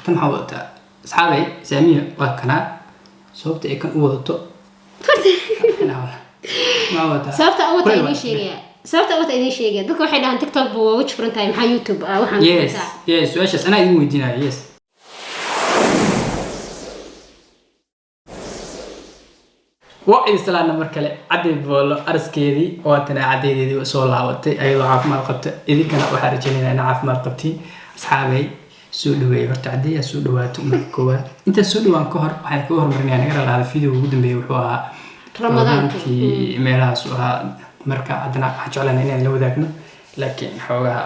Tan maxaa wadataa, asxaabay? Saamiya waa kanaa. Sababta ay kan u wadato maxaa wadataa? Sababta u wata Kuleel idiin waa. sheegaya, sababta u wata idiin sheegaya. Dadka waxay dhahaan TikTok bu waa weji furan tahay, maxaa YouTube ah waxaan ku wataa? Yes, su-aashaas anaa idin weydiinaya, yes. Waa idin salaana mar kale. Cadday Boolo araskeedii waatana, cadaydeedii soo laabatay ayadoo caafimaad qabta. Idinkana waxaa rajaynaynaa inaa caafimaad qabtiin. Asxaabay, soo dhaweeyay horta. Caddeeyaa soo dhawaato. Marka koowaad, intaad soo dhawaan ka hor, waxaan kaga hormarinayaa, naga ralaada, video ugu dambeeyay wuxuu ahaa Ramadaanka. Ramadaantii meelahaas u ahaa. Marka haddana waxaan jeclaynaa inaan la wadaagno, laakiin xoogaha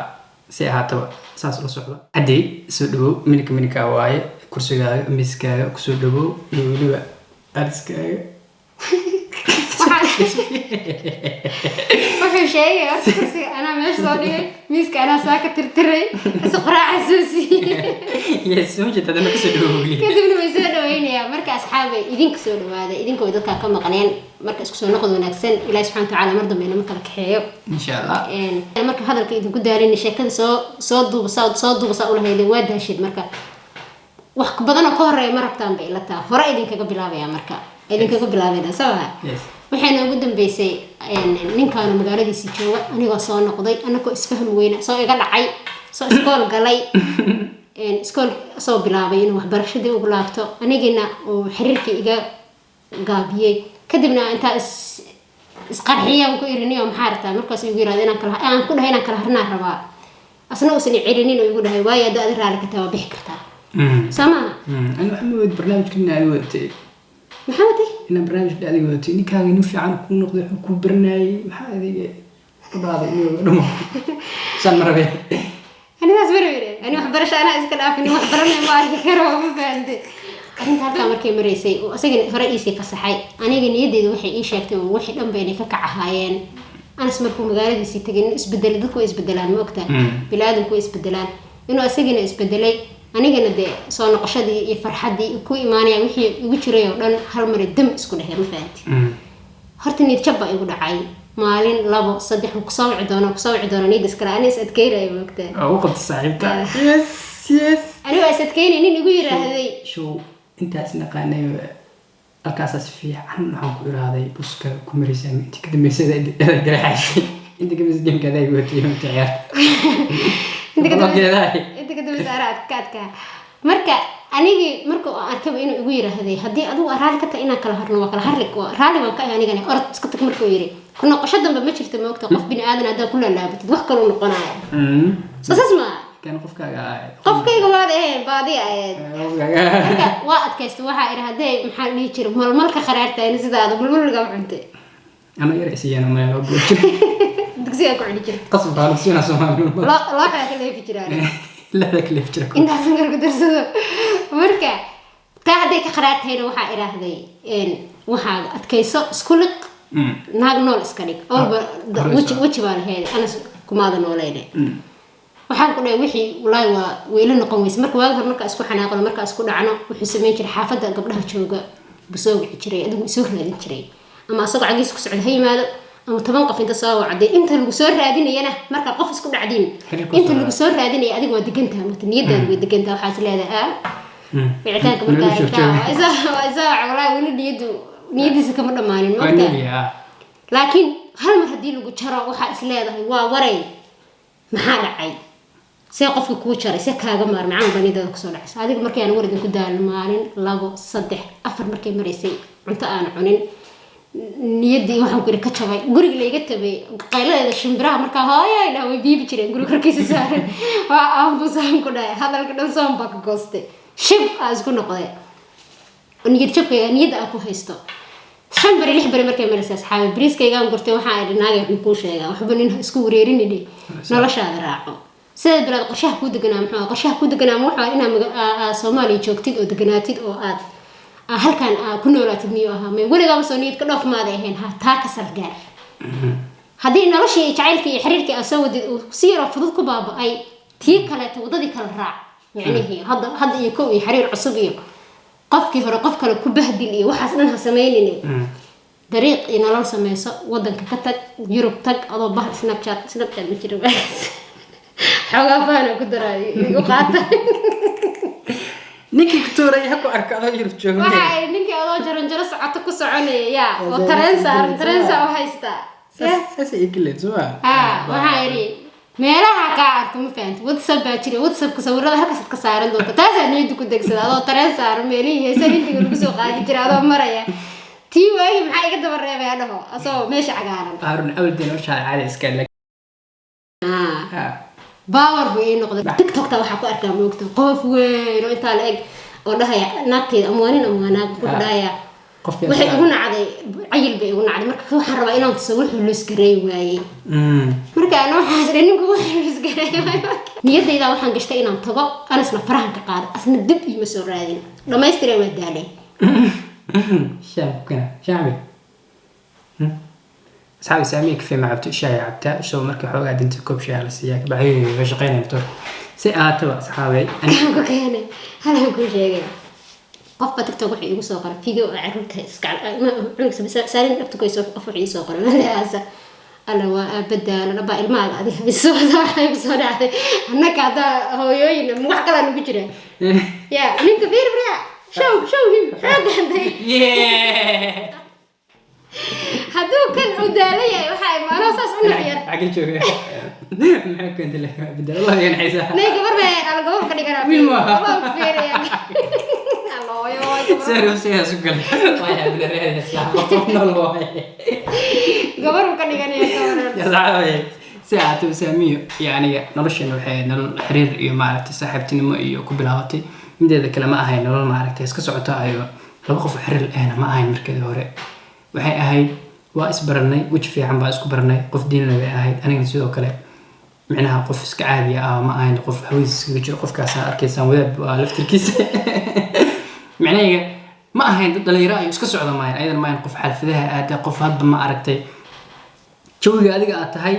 si ahaataba saas ula socda. Caddey, soo dhawow. Minika minika waaye, kursigaaga, miiskaaga kusoo dhawow iyo weliba ariskaaga. Wuxuu sheegay horta kursiga anaa meesha soo dhigay, miiska anaa saa ka tirtiray, is qoraaca soo siiyey. Yes, soo jeeda, haddana kusoo dhawow weli. Kadibna way soo dhaweynayaa. Marka asxaabay, idinka soo dhawaada, idinka way dadkaa ka maqneen. Marka isku soo noqod wanaagsan. Ilaahi subxana watacaala mar dambe inama kala kaxeeyo. Insha Allah. Marka hadalka idinku daalin, sheekada soo duuba, saa soo duuba, saa ulahaydeen waa daashid. Marka wax badan oo ka horeeya ma rabtaan bay ila taha. Hore idinkaga bilaabaya, marka idinkaga bilaabayna soo ma? Yes. Waxay noogu dambeysay ninkaanu magaaladiisii jooga, anigoo soo noqday, anagoo isfahmi weyna, soo iga dhacay, soo iskool galay, iskool soo bilaabay inuu waxbarashadii ugu laabto, anigina uu xiriirkii iga gaabiyey. Kadibna intaa is isqarxiyaan ku iriniyo, maxaa rabtaa? Markaas igu yirahdo inaan kala, aan ku dhahay inaan kala harnaa rabaa, asna uusan i celinin oo igu dhahay, waayo hadda adi raali kartaa, waa bixi kartaa. Soo maaha? Ani waxaa ma wed barnaamijka in aad wadatay. Maxaa watay? Inaan barnaamijka adiga wadatay. Ninkaaga nin fiican kuu noqday, wuxuu kuu baranayay. Maxaa adiga ku dhacday inuu dhamo saan ma rabee? Anigaas marweyne, ani waxbarasho anaa iska dhaafin, wax baranay ma arki karo, ma fahante? Arrinta halkaa markay maraysay oo isagana hore iisii fasaxay, aniga niyadeyda waxay ii sheegtay oo wixii dhan ba inay ka kacahaayeen. Anas markuu magaaladiisii tegay inuu isbedelay. Dadku way isbedelaan, ma ogtaa? Biniaadamku way isbedelaan. Inuu isagana isbedelay, anigana dee soo noqoshadii iyo farxaddii ku imaanaya, wixii igu jiray oo dhan hal mare dam isku dhehey, ma fahanti? Horta niyad jab baa igu dhacay. Maalin, labo, saddex, wuu kusoo wici doona, kusoo wici doona, niyadda iskale ani is adkeynaya, ma ogtaa? Oo u qabta saaxiibta, yes. Aniga is adkeynaya, nin igu yiraahday. Show intaas naqaanay, halkaasaa si fiican waxaan ku iraaday buska ku maraysaa. Intii ka dambeysay adaa garaxaysay, inta ka dambeysay gameka adaa watay inta ciyaarta. Inta ka dambeysay. Geedahay. Inta ka dambeysay anaa ka adkaa. Marka anigii marka aan arkaba inuu igu yiraahday, haddii adigu aa raalli ka tahay inaan kala harno, waa kala harli, raalli baan ka ahay anigana, orod iska tag. Markuu yiri, ku noqosho dambe ma jirto. Ma ogta, qof bini aadan haddaa ku laalaabatid, wax kaluu noqonaya. Soo saas maa? Kan qofkaaga ahayd. Qofkayga waad ahayd, baadi ahayd. Qofkaaga. Marka waa adkaysta. Waxaa idhi, haddee maxaa la dhihi jiray, malmalka kharaartayna sidaada malmalga cuntay. Ama yar isiyana meel loo bulo jiray. Dugsigaa ku cuni jiray. Qasab baa lagu siinaa Soomaali. Looxdaa ka leefi jiraa. Lixda ka leef jira. Intaasan kar ku darsado. Marka taa hadday ka qaraar tahayna, waxaa idhaahday, waxaa adkayso, isku liq, naag nool iska dhig awalba. Hore weji soo. Weji baa lahayd, anas kumaada nooleyne. Waxaan ku dhahay wixii walaahi waa weyla noqon weyse. Marka waagi hore markaa isku xanaaqno, markaa isku dhacno, wuxuu samayn jiray xaafadda gabdhaha jooga buu soo wici jiray, adigu isoo raadin jiray, ama asagoo cagiis ku socda ha yimaado, ama 10 qof inta soo wacday inta lagu soo raadinayana. Markaa qof isku dhacdiin, Xiriirku inta soo lagu soo raadinaya, adiga waa degantaha, marka niyadaadu way degantaha. Waxaas leedahay wicitaanka markaa Weli joog aragtaa, waa isaa wac, walaahi weli niyadu niyadiisa kama dhammaanin, waa maogtaa? noolyaha. Laakiin hal mar haddii lagu jaro, waxaa is leedahay, waa waray, maxaa dhacay? See qofka kuu jaray, see kaaga maarmay camal baa niyadaada kusoo dhacaysa adiga. Markii aan war idinku daalin, maalin, labo, saddex, afar markay maraysay, cunto aan cunin, niyaddii waxaan ku yidhi ka jabay, guriga layga tabay, qayladeeda shimbiraha markaa hooyo ay dhaha way biibi jireen, guriga korkiisa saaran waa aamusaan ku dhahay, hadalka dhan soon baa ka goostay, shib aa isku noqday, niyad jabkayga niyadda aan ku haysto. 5 beri, 6 beri markay maraysa, asxaabi, bariiskaygaan gurtay. Waxaan idhi, naagay, waxaan kuu sheegaa, waxba nin ha isku wareerinidhi, noloshaada raaco. Sideed bilood qorshaha kuu deganaa muxuu ahaa? Qorshaha kuu deganaa ma wuxuu ahaa inaad Soomaaliya joogtid oo deganaatid oo aad halkan aa ku noolaatid miyuu ahaa? May weligaaba soo niyad ka dhoof maada ahayn? Ha taa ka salgaar. Haddii noloshii iyo jacaylkii iyo xiriirkii aad soo wadid uu si yaroo fudud ku baaba'ay, tii kaleeto waddadii kala raac. Micnihii hadda hadda iyo kow iyo xiriir cusub iyo qofkii hore qof kale ku bahdil iyo waxaas dhan ha samaynine. Dariiq iyo nolol sameyso, wadanka ka tag, Yurub tag, adoo bahal Snapchat, Snapchat ma jiro waagaas, xoogaa faana ku daraayo igu qaata. Ninkii ku tuuray ha ku arko adoo Yurub joogo. Waxa ay ninkii adoo jaranjaro socoto ku soconaya yaa oo tareen saaran, tareen saa u haystaa. Saasay ii galeen, soo ma? Ha, waxaa idhi meelaha kaa arko, ma fahanti? WhatsApp baa jira, WhatsAppka sawirada halkaasaad ka saaran doonta. Taasaa niyadda ku degsada, adoo tareen saaran, meelihii heesa hindiga lagu soo qaadi jira adoo maraya. Tii waagi maxaa iga daba reebay adhaho asagoo meesha cagaaran. Harun awaldee noloshaada caadi iska. Ah, power buu ii noqday. TikTokta waxaa ku arkaa, moogta, qof weyn oo intaa la eg oo dhahaya naagteyda ama waa nin ama waa naag, wuxuu dhahaya qofkii waxay igu nacday cayil bay igu nacday. Marka waxaan rabaa inaan tuso wuxuu loosgareey waayey. Marka ana waxaas dhan ninku wuxuu loosgareey waayey, niyadayda waxaan gashtay inaan tago, anasna farahan ka qaado, asna dib iima soo raadin. Dhammaystire waa daalay. Shaam kana shacbi asxaabi, Saamiya kafee ma cabto, shaay cabtaa. So marka xoogaa dinta koob shaah la siiyaa, kabacdi ka shaqeynaya motor si ahaataba, asxaabay. Aan ku keenay halaan kuu sheegay, qofba TikTok wuxuu iigu soo qoray video oo carruurta iska cunugsa saarin dhabta koyso. Qof wuxuu ii soo qoray malahaasa alla waa aabadaala dhabaa ilmahaaga adiga hayso. Waxay igu soo dhacday annaka haddaa hooyooyin ama wax kalaa nugu jira ya ninka fiir bra, show show him xoogga handay. Hadduu kan uu daala yahay, waxaa imaanoo saas u nafyar. Xagee jooga? Maxaa keentay bedel? Allah iga naxaysa. Nay, gabar bay ala gabar ka dhiganaa. Wiil maaha. Gabar ku fiiraya. Allooyo, gabar. Seer sidaas u galay waa yaabla, qof nool waaye. Gabar uu ka dhiganaya gabar. Asxaabay, si ahaataba, Saamiyo iyo aniga nolosheena waxay ahayd nolol xiriir iyo maaragtay saaxiibtinimo iyo ku bilaabatay. Mideeda kale, ma ahayn nolol maaragtay iska socota ayo laba qof oo xiriir ahna ma ahayn. Markeedii hore waxay ahayd waa isbaranay, weji fiican baa isku baranay. Qof diinle bay ahayd, anigana sidoo kale, micnaha qof iska caadi ah ma ahayn, qof hawadiisa iskaga jiro. Qofkaasaan arkaysaan wadaad waa laftirkiisa. Micnahayga ma ahayn dad dhalinyaro ayo iska socda maayan, ayadana ma ahayn qof xalfadaha aada, qof hadba ma aragtay jawiga adiga aad tahay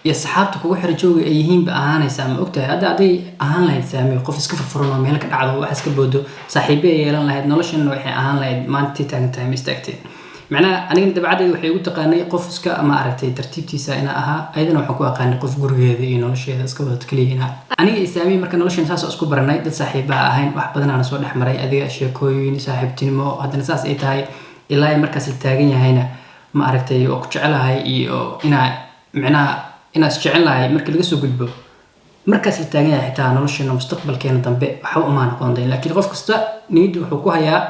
iyo saxaabta kugu xiran jawiga ay yihiin ba ahaanaysaa. Ma ogtahay, hadda hadday ahaan lahayd Saamiyo qof iska furfuran oo meel ka dhacdo, wax iska boodo, saaxiibe ay yeelan lahayd, noloshanna waxay ahaan lahayd maanta taagan tahay ma istaagteen. Macnaha anigana dabacaddeeda waxay igu taqaanay qof iska ma aragtay tartiibtiisa inaa ahaa, ayadana waxaan ku aqaanay qof gurigeeda iyo nolosheeda iska wadato keliya inaa. Aniga iyo Saamiyo marka noloshan saas oo isku baranay, dad saaxiibaha ahayn, wax badanaana soo dhex maray, adiga sheekooyin saaxiibtinimo. Haddana saas ay tahay, ilaa ay markaas la taagan yahayna, ma aragtay oo ku jecelahay iyo inaa micnaha inaa is jecel lahay marka laga soo gudbo, markaas la taagan yahay xitaa nolosheena mustaqbalkeena dambe waxba umaa noqon dayn. Laakiin qof kasta niyaddu wuxuu ku hayaa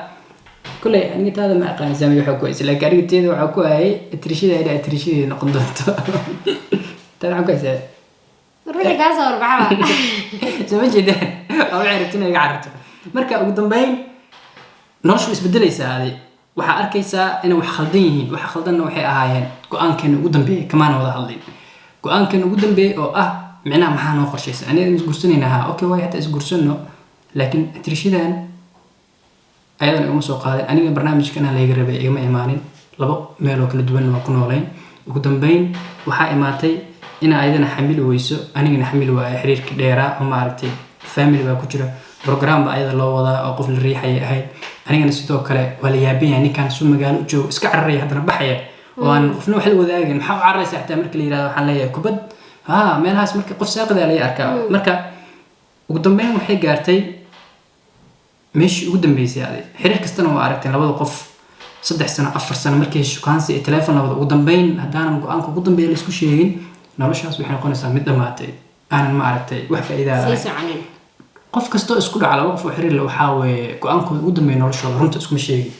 kulley. Aniga taada ma aqaan, Saami waxaa ku haysa, laakiin aniga teeda waxaa ku hayay atirishada inay atirishadeeda noqon doonto. Taada waxaa ku haysaa. Ruuxii kaa soo horbaxaba. Soo ma jeedaan? Waa waxay rabta inay iga cararto. Marka ugu dambeyn noloshu way isbedelaysaa. Adi waxaa arkaysaa inay wax khaldan yihiin. Waxa khaldanna waxay ahaayeen go-aankeena ugu dambeeyay kamaana wada hadlin. Go-aankeena ugu dambeeyay oo ah micnaha maxaa noo qorshaysan? Aniga isguursanayna ha, okay waay, hataa isguursano, laakiin atirishadan ayadana iguma soo qaadin. Aniga barnaamijkana layga rabay igama imaanin. Labo meeloo kala duwan waa ku noolayn. Ugu dambeyn waxaa imaatay inaa ayadana xamili weyso, anigana xamili waayo xiriirkii dheeraa oo maaragtay family baa ku jira, program ba ayada loo wadaa oo qof la riixayay ahayd. Anigana sidoo kale waa la yaaban yahay ninkan su magaalo u joogo, iska cararaya, haddana baxaya oo aan qofna wax la wadaagin. Maxaa u cararaysa xitaa marka la yirahdo, waxaan leeyahay kubad ha meelahaas. Marka qof saaqidaa laga arkaa. Marka ugu dambeyn waxay gaartay meeshii ugu dambeysay. Adi xiriir kastana waa aragteen, labada qof 3 sano, 4 sano markay shukaansi iyo teleefon labada, ugu dambeyn haddaanan go-aanka ugu dambeeya la isku sheegin, noloshaas waxay noqonaysaa mid dhammaatay, aanan ma aragtay wax faa'iidaa sii lahayn. Soconin. Qof kastoo isku dhaca, laba qof oo xiriir leh, waxaa weeye go-aankooda ugu dambeeya noloshooda runta iskuma sheegin.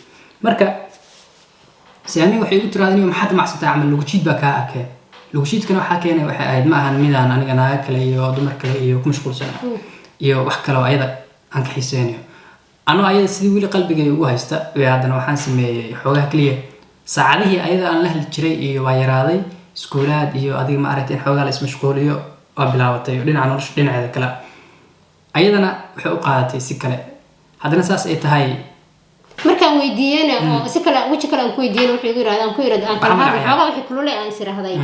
Marka Saami waxay igu tiraahday, "Niyo, maxaad macsantaa camal? Lugujiid baa kaa arkeen." Lugujiidkana waxaa keenay waxay ahayd ma ahan midaan aniga naaga kale iyo dumar kale iyo ku mashquulsana iyo wax kale oo ayada aan ka xiiseynayo. Anoo ayada sidii weli qalbigay ugu haysta bay, haddana waxaan sameeyey xoogaha keliya saacadihii ayada aan la hadli jiray iyo waa yaraaday. Iskuulaad iyo adiga ma aragtay in xoogaa la ismashquuliyo waa bilaabatay oo dhinaca nolosha dhinaceeda kale ayadana waxay u qaadatay si kale. Haddana saas ay tahay, Markaan weydiiyena oo si kale, weji kale aan ku weydiiyena, wuxuu igu yirahdaa, aan ku yirahda aan kala Waxaa hadlo magacaya. Xoogaa wixii kulule aan is iraahday,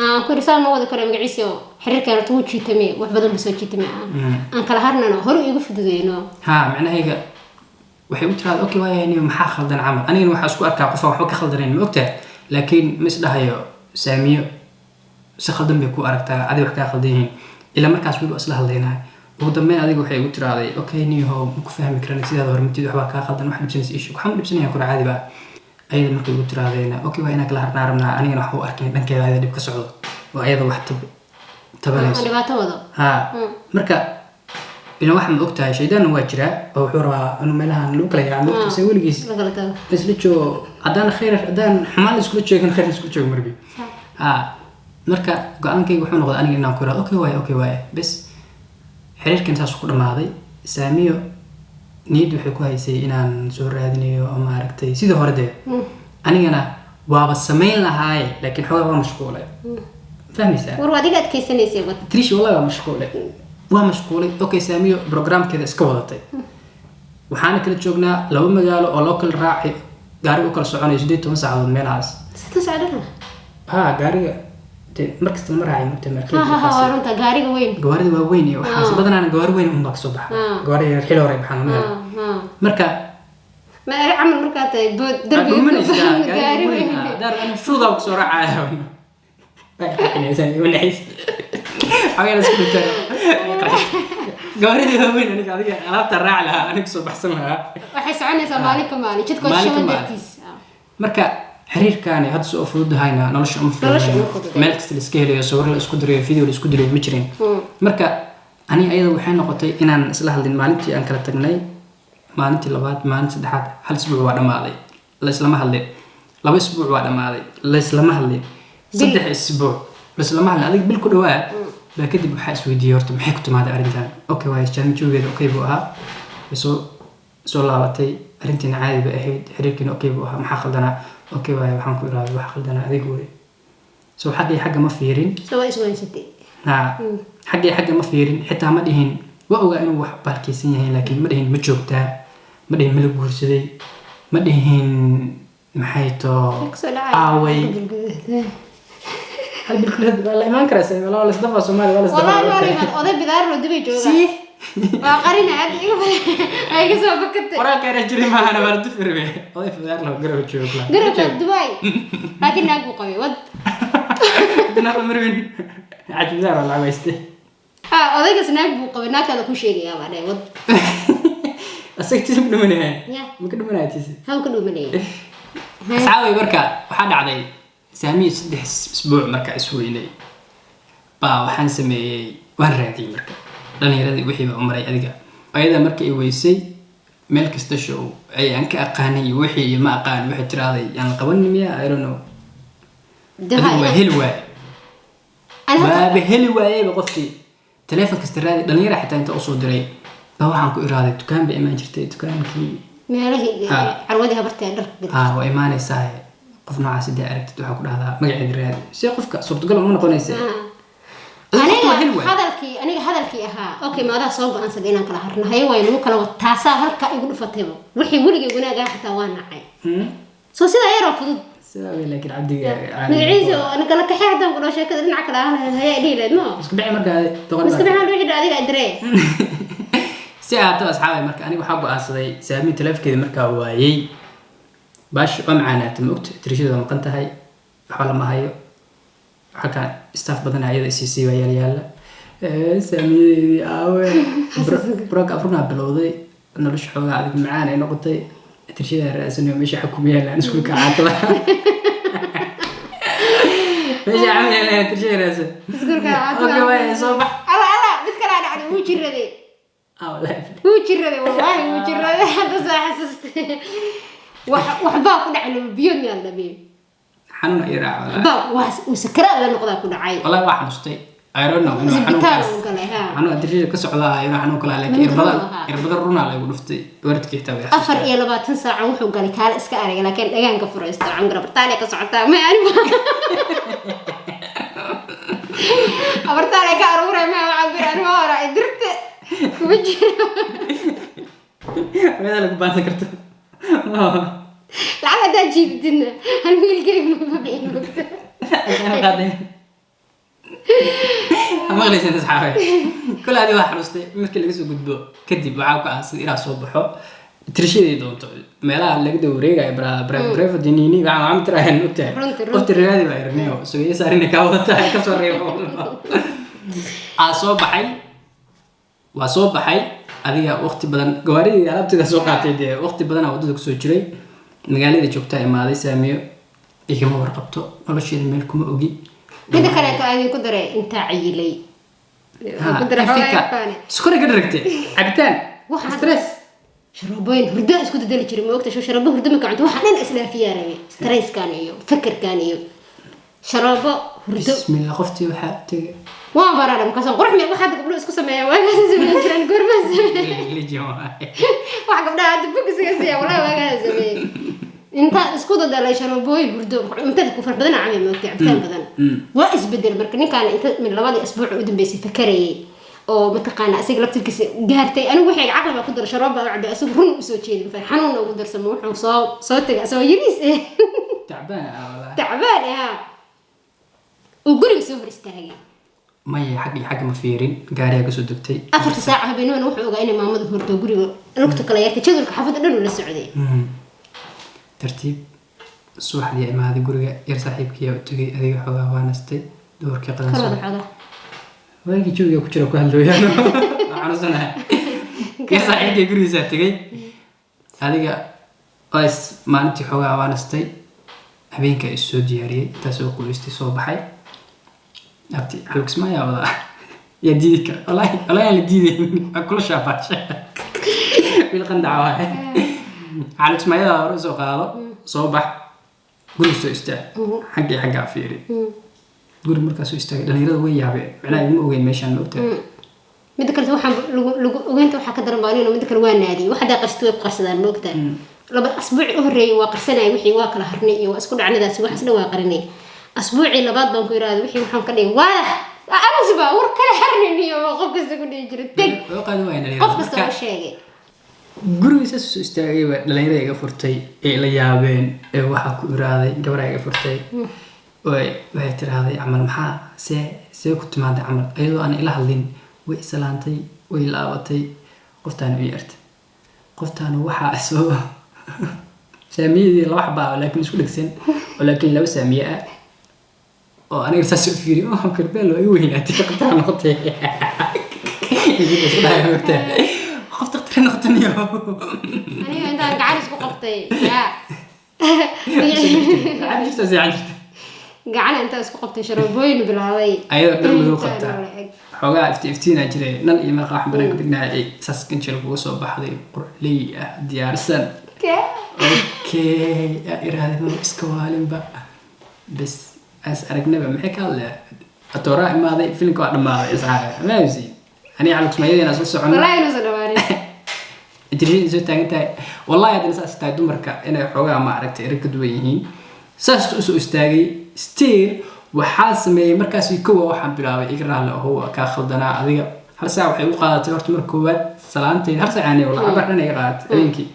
aan ku yiri saan ma wada kale magaciisa oo xiriirkeena horta wuu jiitame, wax badan buu soo jiitame, aan kala harnano hore igu fududeyno. Ha, macnahayga waxay u tiraahdaa, "Okay waaya, niyo, maxaa khaldan camal?" Anigana waxaa isku arkaa qofaan waxba ka khaldanayn, ma ogtahay? Laakiin ma isdhahayo Saamiyo si khaldan bay ku aragtaa, adiga wax kaa khaldan yihiin. Ilaa markaas weli waa isla hadlaynahay. Ugu dambeyn adiga waxay igu tiraaday, "Okay niyahow, ma ku fahmi karan, sidaada hormatid, waxbaa kaa qaldan, wax dhibsanaysa issue." Waxaan u dhibsanaya kura caadi baa ayada. Markay igu tiraadayna, "Okay, waa inaan kala harnaa rabnaa." Anigana waxa u arkin dhankeeda ayada dhib ka socdo oo ayada wax tabanayso. Dhibaato wado. Ha, marka ila waxa ma ogtahay, shaydaanna waa jiraa oo wuxuu rabaa inuu meelahan lagu kala yaaco, ma ogtahay weligiis la kala tago. Isla joogo, haddaan khayr, haddaan xumaan la iskula joogin, khayr la iskula joogo marbi. Ha, marka go-aankayga wuxuu noqday aniga inaan ku iraado, "Okay waaye, okay waaye, bes." Xiriirkan saas ku dhamaaday. Saamiyo niyaddu waxay ku haysay inaan soo raadinayo oo maaragtay sidii hore dee anigana waaba samayn lahaaye, laakiin xoogaa waa mashquulay, fahmaysaa? War adiga adkeysanaysay bad. Trish, wallahi waa mashquulay, waa mashquulay. Okay, Saamiyo programkeeda iska wadatay, waxaana kala joognaa laba magaalo oo loo kala raaci gaariga u kala soconayo 18 saacadood meelahaas. Sita socdana. Ha, gaariga dee markasta lama raacay mugta. Ha ha ha, waa runta, gaariga weyn. Gawaarida waaweyn iyo waxaas badanaana gawaari weyn unbaa kasoo baxa. Gawaari yar xili hore baxaan lama helo. Marka Ma ari camal markaa tahay bood darbiga dhumanaysaa gaari gaari weyn. Weyn daar ana shuudaa kusoo raacaya. Waa qarxinaysaa, igu naxis xagaa isku dhigtaan gawaaridii waaweyn. Aniga adiga alaabta raaci lahaa, aniga soo baxsan lahaa. Waxay soconaysaa maalin ka maalin jidka waa Maalin ka shaban maalin. dartiis. Marka xiriirkaani hadda soo fududahayna nolosha uma Nolosha uma fududayn. fududayn. Meel kasta la iska helayo, sawir la isku dirayo, video la isku dirayo ma jirin. Marka ani ayada waxay noqotay inaan isla hadlin. Maalintii aan kala tagnay, maalintii labaad, maalintii saddexaad, hal isbuuc waa dhammaaday, laislama hadlin. 2 isbuuc waa dhammaaday, laislama hadlin. 3 isbuuc laislama hadlin. Adiga bil ku dhawaad baa kadib waxaa isweydiiyey, horta maxay ku timaaday arrintan? Okay waay, jaami joogeeda okay buu ahaa, way soo laabatay, arrintiina caadi bay ahayd, xiriirkiina okay buu ahaa, maxaa khaldanaa? Okay waay, waxaan ku iraaday waxa khaldanaa adigu wey. So xagga iyo xagga ma fiirin. So waa isweynsatay. Ha, xagga iyo xagga ma fiirin, xitaa ma dhihin. Waa ogaa inuu wax baalkeysan yahay, laakiin ma dhihin ma joogtaa, ma dhihin ma la guursaday, ma dhihin maxay too. Kasoo dhacay. Aaway, hal bil kuleed waa la imaan karaa, waa la isdafaa, Soomaaliya waa la Wallahi waa isdafaa. imaan oday bidaar loo dubay jooga. Si waa qarina hadda iga ay iga soo fakatay. Qoraalka era jiri maahana, waa la dufi rabe oday fidaar loo garab joogla. Garabka Dubai, laakiin naag buu qabay wad. Dinaaq marwin cajbidaar waa lacag hayste. Ha, odaygaas naag buu qabay, naagtaada ku sheegayaa baa dhahay wad. Asaga tiisa ma dhumanaya? Ya. Ma ka dhumanaya tiisa? Haan ka dhumanayay. Asxaabay, marka waxaa dhacday Saamiyo 3 isbuuc marka isweynay baa waxaan sameeyey, waan raadiyey. Marka dhalinyaradii wixii baa u maray adiga ayada marka i weysay meel kasta show ay aan ka aqaanay iyo wixii iyo ma aqaan waxay tiraaday yaan la qabanin miya, I don't know. Adiga waa heli waaye, waaba heli waayeyba qofkii. Taleefon kasta raadi, dhalinyara xitaa inta usoo diray baa waxaan ku iraaday dukaan bay imaan jirtay, dukaankii. Meelahii. Ha. Carwadii habartee dharka gad. Ha, waa imaanaysaa. Qof noocaas hadii aragtid waxaa ku dhahdaa magaceeda raadi, si qofka suurtagal uma noqonaysa. Adiga qofka waa heli Aniga waaye. Hadalkii ahaa, "Okay, maadaa soo go-aansaday inaan kala harno, haye waay lagu kala wad," taasaa halkaa igu dhufatayba. Wixii weligay wanaagaa xitaa waa nacay. Soo sidaa yaroo fudud. Sidaa wey, laakiin cabdiga Magaciisa oo ana kala kaxee haddaan ku dhaho sheekada dhinaca kale ahaan lahayd, hayaa dhihi lahayd ma Iska bixi markaa doqon. Miska maxaa wixii dha adiga adiree. Si ahaato asxaabay, marka aniga waxaa go-aansaday Saami taleefkeeda markaa waayey, baash waa macaanaatay, ma ogta tirishada waa maqan tahay, waxba lama hayo. Halkan staff badan ayada isiisay baa yaala yaala. Saamiyadeedii aawe? Broka afrunaa bilowday nolosha, xoogaa adig macaan ay noqotay, tirishada raasanayo meesha xukuma yaalaan, iskuulka caatada meesha camal yaalaan, tirishada raadsan. Iskuulka. Okay waay, soo bax. Ala ala, mid kale dhacday, wuu jiraday. Ah, wallahi. Wuu jiraday, wallahi wuu jiraday. Hadda soo xasuustay, wax waxbaa ku dhacay, laba biyo miyaan dhabiyo. Xanuun ay raaca wallahi. Waxbaa waa uu sakaraad la noqdaa ku dhacay. Wallahi waa xanuustay, I don't know inuu Isbitaal xanuunkaas uu galay ha. Xanuun dirishada ka socdaa inuu xanuun kala, laakiin Mid irbada run ahaa. Irbada runaa la igu dhuftay, waalidkii xitaa way 24 saaca wuxuu galay kaale iska arag, laakiin dhagaanka furaysta cangara bartaale ka socotaa ma anigu abartaale ka aruuray ma waxaan biri anigu hora dirte kuma jiro. Meeda lagu baansan karto. Lacag haddaa jiididina ani wiilkeyga ma bixin mogta. Maqlaysan asxaabe, kole adi waa xanuustay. Markii laga soo gudbo kadib waxaa ku aansan inaa soo baxo tirishadii doonto meelaha laga daba wareegayo brefad nini waxaan waxaan tiraaheen ogtahay. Runti, runti. Qofti raadi baa irniyo sugaya saarina kaa wadataa kasoo reebo aa soo baxay. Waa soo baxay. Adiga waqti badan gawaaridii alaabteeda soo qaatay, dee waqti badanaa waddada kusoo jiray. Magaalada joogtaa imaaday. Saamiyo igama warqabto, nolosheeda meel kuma ogi. Mida kaleeto aan idinku daray, intaa cayilay. Ku daray xoogaa yaqaane. Sokora ka dharagtay, cabitaan, stress. Sharoobooyin hurdo isku dadali jiray, ma ogta? Sharoobo hurdo ma kacunto, waxaa dhan isdhaafiyaa rabe stresskan iyo fikirkan iyo sharoobo hurdo. Bismillah, qoftii waxaa tegay. Waan baraara markaasaan qurux me waxaad gabdho isku sameeyaan waagaas sameyn jiraan, goormaa sameeyay? Legion waaye. Wax gabdhaha hadda bogisiga siiya, walaahi waagaas sameeyay, intaan isku dadalay sharoobooyin hurdo, cuntada ku far badan cabay, ma ogta? Cabitaan badan. Waa isbedel. Marka ninkaan inta min labadii asbuuc u dambeysay fakarayay oo mataqaana asiga laftirkiisa gaartay, anigu waxay caqli baa ku dara, sharoob baa u cabay, asigu run usoo jeedin fa xanuunna ugu darsamo, wuxuu soo tagay asagoo yariis eh. Tacbaan ah wallaahi. Tacbaan ah uu guriga soo hor istaagay. Maya, xag iyo xagga ma fiirin, gaariyaa kasoo degtay. 4ta saaca habeenimana wuxuu ogaa inay maamadu hurdo, guriga lugta kala yartay, jadwalka xaafadda dhan uu la socday. Tartiib subaxdii imaaday guriga, yar saaxiibkiyaa u tegay. Adiga xoogaa waa nastay, duhurkii qadan. Kala wada xoogaa. Waagii jawiga ku jira ku hadlooyaan, waa xanuunsanahay. Yar saaxiibkii gurigiisaa tegay. Adiga waa is maalintii xoogaa waa nastay, habeenkaa is soo diyaariyey, intaas soo qubaystay, soo baxay. Abti xalukismaayaa wadaa, yaa diidi kara? Wallaahi wallaahi aan la diidayn, waa kula shaabaasha wiil qandaca waaye. Xalukismaayadaa hore soo qaado, soo bax, guriga soo istaag, xaggii xaggaa fiiri. Guri markaa soo istaagay, dhalinyarada way yaabeen, macnaha igama ogeyn meeshaan, ma ogtahay? Midda kale waxaan lagu ogeynta waxaa ka daran baa inuu midda kale waa naadiyey. Wax haddaa qarsid way ku qarsadaan, ma ogtahay? 2 asbuuci u horreeyay waa qarsanaya wixii, waa kala harnay iyo waa isku dhacnadaasi, waxaas dhan waa qarinay. Asbuucii labaad baan ku yidhahda wixii waxaan ka dhigay waadax amusba war kala harnin iyo qof kasta ku dhihi jiray teg. Way u qaadi waayeen dhalinyarada. Qof kasta Marka oo sheegay. Guriga saas soo istaagay baa dhalinyarada iga furtay ee la yaabeen ee waxaa ku iraaday gabadha iga furtay. Waxay tiraahday camal, maxaa see ku timaaday camal, iyadoo aan ila hadlin way islaantay, way laabatay, qoftaana u yeertay. Qoftaana waxaa soo saamiyadii laba xabaa oo laakiin isku dhegsan oo laakiin laba saamiye ah oo aniga saas u fiiriyo, oh karbeel waa igu weynaatay, khatar noqotay. Isku dhahay, mogtahay, qof daktar noqotaniyo. Aniga intaan gacan isku qabtay yaa. Gacan jirta, seexan jirta. Gacan intaan isku qabtay sharoobooyin bilaabay. Ayadoo dhar madow Intaan qabta. oo la eg. Xoogaa ifti iftiinaa jiray, nal iyo meeqa wax banaanka dhignaa ay saas ganjeel kuga soo baxday, quruxley ah, diyaarsan. Okay, yaa iraahday, maba iska waalinba bes as aragnaba, maxay ka hadlaya? Atooraa imaaday, filimka waa dhammaaday. Isxaabe maamsi aniga cali kusmaayadeenaa soo socono. Wallaahi inuusan dhamaanin. Intelligence soo taagan tahay wallahi. Haddana saas tahay, dumarka inay xoogaa ma aragtay erag ka duwan yihiin. Saas usoo istaagay, still waxaa sameeyey markaasi kowa waxaan bilaabay, iga raali aho, waa kaa khaldanaa. Adiga hal saac waxay u qaadatay horta marka koowaad salaantayda, hal saac aanay wala cabar dhan iga qaadatay habeenkii.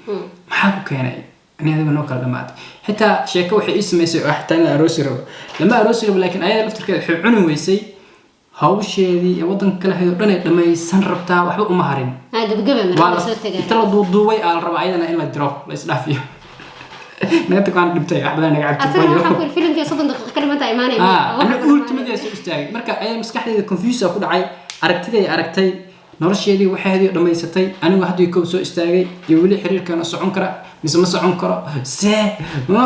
Maxaa ku keenay ani adiga noo kala dhamaatay? Xitaa sheeko waxay ii samaysay oo xitaa in la aroosi rabo, lama aroosi rabo, laakiin ayada laftirkeeda waxay cuni weysay hawsheedii ee waddanka kala hayd oo dhan ay dhammaysan rabtaa, waxba uma harin. Ah, gabagaba waa marka la soo tagaa. Inta la duuduubay aa la rabaa ayadana in la diro, la isdhaafiyo. Naga tag, waan dhibtay, wax badan naga Asaga waxaan cabtay. ku yidhi filimkii 30 daqiiqo ka dhimanta imaanaya. Ah, ana ultimately soo istaagay. Marka ayaa maskaxdayda confuse ku dhacay, aragtiday aragtay nolosheedii waxeedii dhammaysatay, anigu haddii koob soo istaagay iyo weli xiriirkana socon kara mise ma socon karo, see ma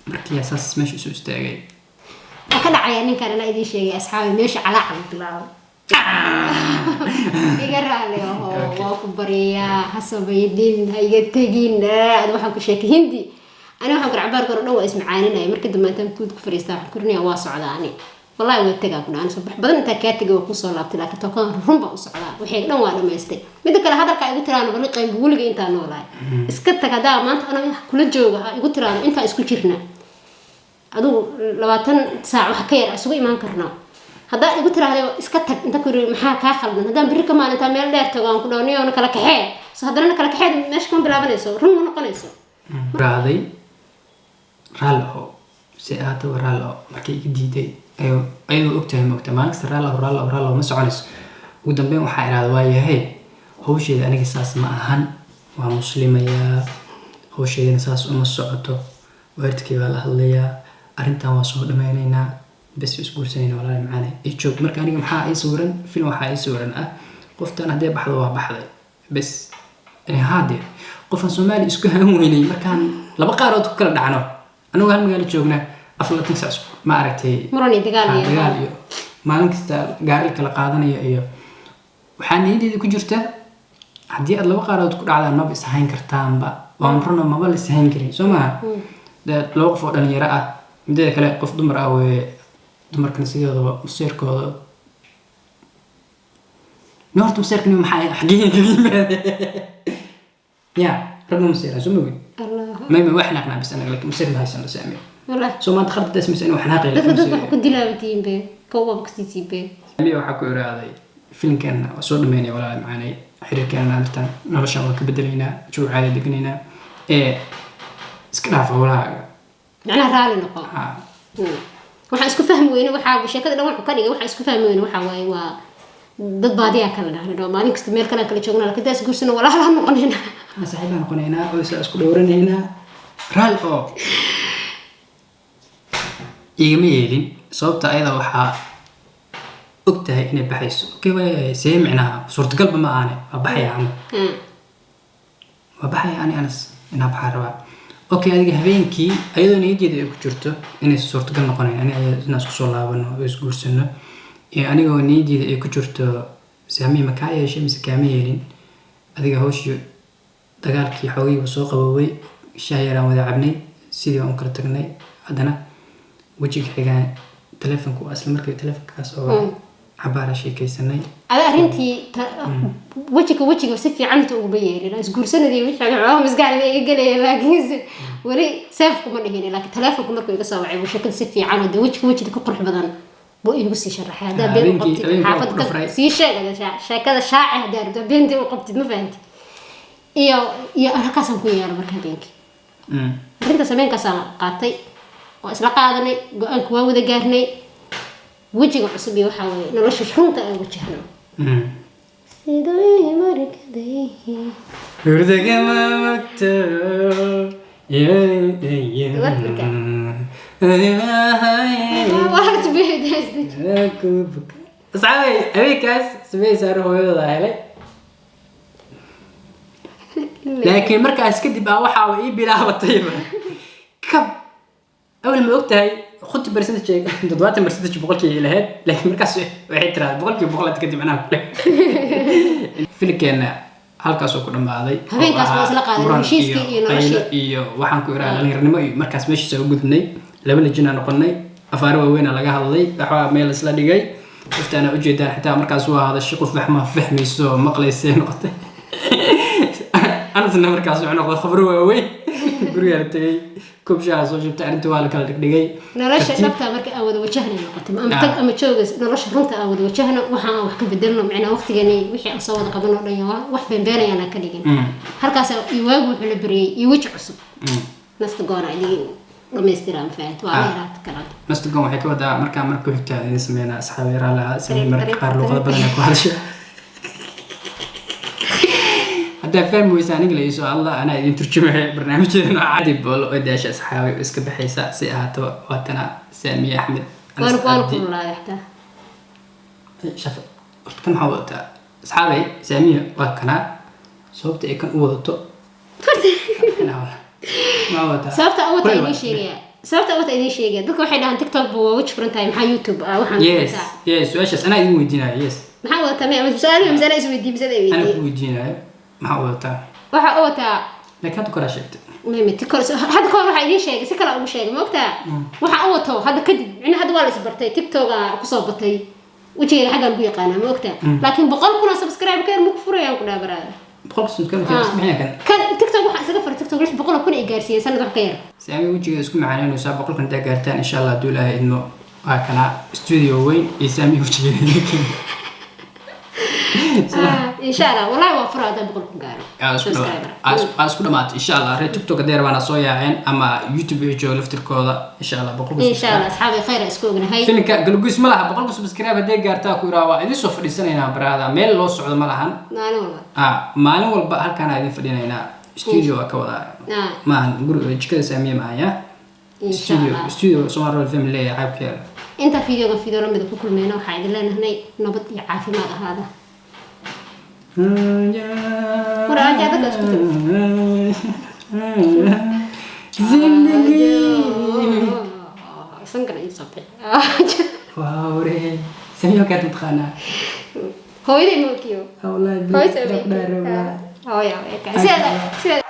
markii saas meesha soo istaagay. Waa ka dhacaya ninkan anaa idiin sheegay asxaabi, meesha calaaca bilaabay. Iga raali aho, waa ku baryayaa, ha samaynin, ha iga tegin. Ad waxaan ku sheekay hindi, ani waxaan kor cabaar kor dhan waa ismacaaninaya. Marka dambe intaan guud ku fadhiistaa waxaan korinaya, waa socdaa ani wallahi, waa tegaa ku dhahan soo bax badan intaa kaa tegay, waa kusoo laabtay, laakiin tookadan run baan u socdaa, waxay dhan waa dhamaystay. Midda kale hadalkaa igu tiraano bali qaynbu weliga intaa noolahay iska tag. Haddaa maanta anaga kula jooga ha igu tiraano intaa isku jirna, adigu 20 saac wax ka yar isugu imaan karnaa. Haddaa igu tiraahda iska tag, inta ku yiri maxaa kaa khaldan, haddaan berri ka maalintaa meel dheer tago aan ku dhaho niyoona kala kaxee, so haddana na kala kaxee, meesha kama bilaabanayso, run ma noqonayso. Raacday, raalli aho, si ahaataba raalli aho. Markay iga diiday ayadoo ogtahay, moogta, maalin kasta raalli aho, raalli aho, raalli aho ma soconayso. Ugu dambeyn waxaa idhahda, waa yahay, hawsheeda aniga saas ma ahan, waa muslimayaa, hawsheedana saas uma socoto, waalidkay baa la hadlayaa, arrintan waa soo dhameynaynaa, bes isguursanayna, walaali macaane i joog. Marka aniga maxaa ii sawiran? Film waxaa ii sawiran ah. Qoftan haddee baxdo waa baxday bes. Haadee qofaan Soomaali isku haan weynay, markaan laba qaarood ku kala dhacno, anagoo hal magaalo joogna, 24 saac ma aragtay Muran iyo dagaal iyo dagaal iyo maalin kasta gaari kala qaadanayo. Iyo waxaa niyadeeda ku jirta, haddii aad laba qaarood ku dhacdaan, maba ishayn kartaanba. Waan runa, maba la ishayn karin, soo maha? Dee laba qof oo dhalinyaro ah, mideeda kale qof dumar ah weye. Dumarkana sidoodaba maseerkooda ni horta maseerkani maxaa xaggee kaga yimaade? Ya ragma maseera, soo mogid? Allah. Mayma wax xanaaqnaa bis anaga, laakiin maseer ma haysano, saami. Wallahi. Soo maanta khalad daas inuu xanaaqay. Dadka wax ku dilaabatiin be kowaba kasii be. Amiga waxaa ku iraaday filimkeena waa soo dhameynaya, walaal macaanay, xiriirkeena arrintan noloshan waan ka bedelaynaa, jawi caadi deganaynaa, ee iska dhaaf howlahaaga. Macnaha raali noqo. Ha. Waxaan isku fahmi weyne, waxaa sheekada dhan wuxuu ka dhigay, waxaan isku fahmi weyne waxaa waaye waa dad baadiyaa kala dhahna, maalin kasta meel kale kala joogna, laakiin daas guursana walaalaha noqonayna. Saaxiib baan noqonaynaa oo isaa isku dhowranaynaa. Raali oo igama yeelin, sababta ayada waxaa og tahay inay baxayso. Okay, waay see micnaha suurtagalba ma aane, waa baxaya camal. Waa baxaya ani Anas inaa baxaa rabaa. Okay, adiga habeenkii ayadoo niyaddeeda ay ku jirto inay suurtagal noqonayn ani ayada inaan isku soo laabano oo isguursano, iyo anigoo niyaddeeda ay ku jirto Saamiya ma kaa yeeshay mise kaama yeelin, adiga hawshii dagaalkii xoogaygu soo qaboobay, shaah yaraan wada cabnay, sidii baan u kala tagnay. Haddana wejiga xigaan telefonku isla markii telefonkaas oo cabaara sheekaysanay. Ada arrintii wejiga wejiga si fiican inta uguma yeelin isguursanadii, wixii xoolaha maskaxda iga gelaya, laakiinse weli seefku ma dhihin. Laakiin telefonku markuu iga soo wacay buu sheekada si fiican oo dee wejiga wejiga ka qurux badan buu iigu sii sharaxay. Haddaa been u qabtid habeenkii waa ku xaafadda dhafray. Sii sheeg ada sheekada shaaci haddaa rabto beentii u qabtid, ma fahanti? Iyo halkaasaan ku yeelo marka habeenkii. Arrintaas habeenkaasaan qaatay oo isla qaadanay go-aanka, waa wada gaarnay wejiga cusub iyo waxaa weeye nolosha runta aan wajahno. Sidoo markaday Hurdagama magto. Marka. Waa Asxaabay, habeenkaas samee saaro hooyadooda helay, laakiin markaas kadib ah waxaa ii bilaabatayba kab awal. Ma ogtahay 50 percentage, 70% boqolkii lahayd, laakiin markaas waxay tiraahdaa 100% hadda kadib anaa kule. Filimkeena halkaasoo ku dhammaaday. Habeenkaas waa isla qaadanay, muran heshiiskii iyo noloshii. Qaylo iyo waxaan ku iraha dhalinyaranimo iyo markaas meeshiisa u gudbnay, laba lejinaa noqonay, afaaro waaweynaa laga hadlay, waxbaa meel isla dhigay. Qoftaana ujeedaan xitaa markaas waa hadashay qof wax ma fahmayso oo maqlaysay noqotay. Anasna markaas wuxuu noqday khabro waaweyn. Gurigaa la tegay, koob shaaha soo shubtay, arrinta waa la kala dhigdhigay. Nolosha Tartiib. dhabta marka aan wada wajahnay noqotay, ama tag ama jooga, nolosha runta aan wada wajahno, waxa aan wax ka bedelno, macnaa waqtigani wixii aan soo wada qaban oo dhan wax beenbeenayaan aan ka dhigin. Halkaas iyo waagu wuxuu la bariyay iyo weji cusub. Nasta goona idin dhamaystiraan, fahanti waa la yaraata kalaanta. Nastagon waxay ka wadaa markaa marka ku xigta idin sameynaa. Asxaabi yaraa lahaa samey, mararka qaar luuqado badan ay ku hadasha. Haddaa fahmi weysa aniga la iisoo hadla, anaa idin turjumaya barnaamijyada nooca. Dib oo la daasha asxaabi iska baxaysa si ahaato. Waatana Saamiye Axmed Anas Waana Abdi. Kululaaday xataa. Shafa horta kan maxaa wadataa? Asxaabay, Saamiye waa kanaa sababta ay kan u wadato. Maxaa wadataa? Sababta awata Kuleel idiin waa. sheegaya, sababta awata idiin sheegaya, dadka waxay dhahaan TikTok bu waa weji furan tahay, maxaa YouTube ah waxaan Yes. wadataa? Yes, su-aashaas anaa idin weydiinayo, yes. Maxaa wadataa? Ma su-aal masala isweydiin masala Anaa weydiin. ku weydiinayo maxaa wadataa. Waxaa u wataa Laakiin hadda koraa sheegtay. Mimi tikor hadda kahor waxaa idiin sheegay, si kale ugu sheegay, ma ogtaa? Waxaa u wato hadda kadib micna hadda waa la isbartay, TikToka kusoo batay, wejigayga xaggaa lagu yaqaanaa, ma ogtaa? Laakiin 100,000 oo subscribe ka yar maku furayaan ku dhaha baraada. 100 subscribe ka isku bixinaya kan. Kan TikTok waxaa isaga furay, TikTok 600,000 ay gaarsiiyeen sanad wax ka yar. Saami wejiga isku macaanaynaysaa, 100,000 intaa gaartaan insha Allah hadduu Ilaahay idmo, waa kana studio weyn iyo Saami wejigeeda. Insha Allah, wallahi waa fura haddaan 100,000 gaaro subscriber. Aa isku dhamaatay insha Allah. Reer TikTok haddii rabaan soo yaaceen ama YouTube wixii jooga laftirkooda, insha Allah 100,000. Insha Allah asxaabi khayr isku ognahay. Filimka galguys ma laha, 100,000 subscribe haddii gaartaa ku iraa waa idin soo fadhiisanaynaa baraada, meel loo socdo ma lahan. Maalin walba. Ah, maalin walba halkaan idin fadhinaynaa, studio waa ka wadaa. Maahan guriga jikada Saamiye maahan ya. Insha Studio Allah. Studio Somali Royal Family leeyahay caabkeeda. Inta videoga video lamida ku kulmeyna, waxaa idin leenahay nabad iyo caafimaad ahaada. War, aaja dadka isku tiri. Zindagi. Sankana ii soo bixi. Waawre, samiyo kaad mataqaanaa. Hooyaday ma okiyo. Wallahi. Hooyo. Dhaar. Hooya, sida sida.